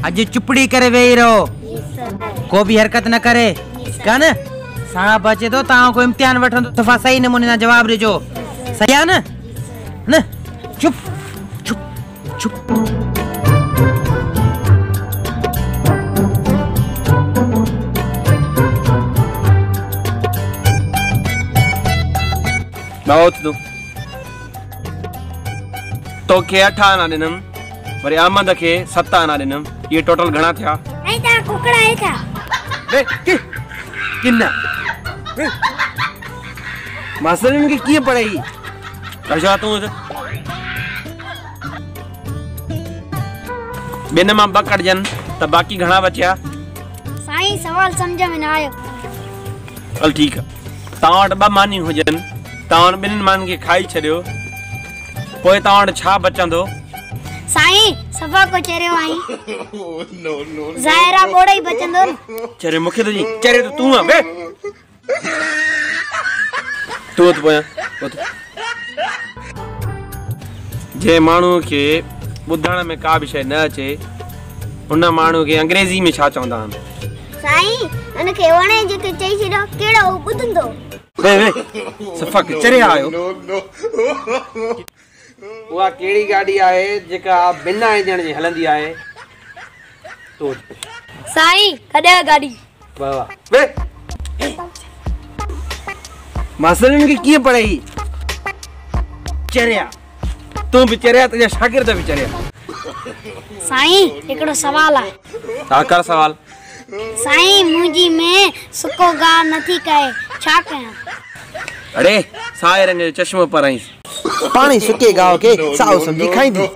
अॼु चुपड़ी करे वेही रहो, को बि हरकत न करे, ठीकु आहे न? साहब अचे थो, तव्हां को इम्तिहान वठंदो, सफ़ा सही नमूने सां जवाबु ॾिजो, सही आहे न? न चुप चुप चुप। बाबा उथ तूं, तोखे 8 आना ॾिनमि, वरी अहमद खे 7 आना ॾिनमि, इहे टोटल घणा थिया? ऐं तव्हां कुकड़ा आहियो छा? किना मास्तरनि खे कीअं पढ़ाई? अच्छा तूं ॿिनि मां 2 कटिजनि त बाक़ी घणा बचिया? साईं सवाल सम्झ में न आयो। हल ठीकु आहे, तव्हां वटि 2 मानियूं हुजनि, तव्हां ॿिन्हिनि मानियुनि खे खाई छॾियो, पोइ तव्हां वटि छा बचंदो? साईं सफ़ा को चरियो आई। ज़ाहिर आहे ॿोड़ ई बचंदो न। चरियो मूंखे त चई, चरियो त तूं आहे बे। तूं उथ पोयां, उथ। जंहिं माण्हूअ खे ॿुधण में का बि शइ न अचे, उन माण्हूअ खे अंग्रेज़ी में छा चवंदा आहिनि? साईं हुनखे वणे जेके चई छॾियो, कहिड़ो हू ॿुधंदो? वे वे सफ़ा चरिया आहियो। उहा कहिड़ी गाॾी आहे जेका बिना इंजण जे हलंदी आहे? तो साईं कॾहिं गाॾी। वाह वाह वे मास्तरनि खे कीअं पढ़ाई? चरिया तूं बि चरिया, तुंहिंजा शागिर्द बि चरिया। साईं हिकिड़ो सवाल आहे। हा कर सवाल। साईं मुंहिंजी में सुको घाह नथी करे, छा कयां? अड़े साए रंग जो चश्मो पाराईंसि, पाणी सुके घाव खे साओ सम्झी खाईंदी।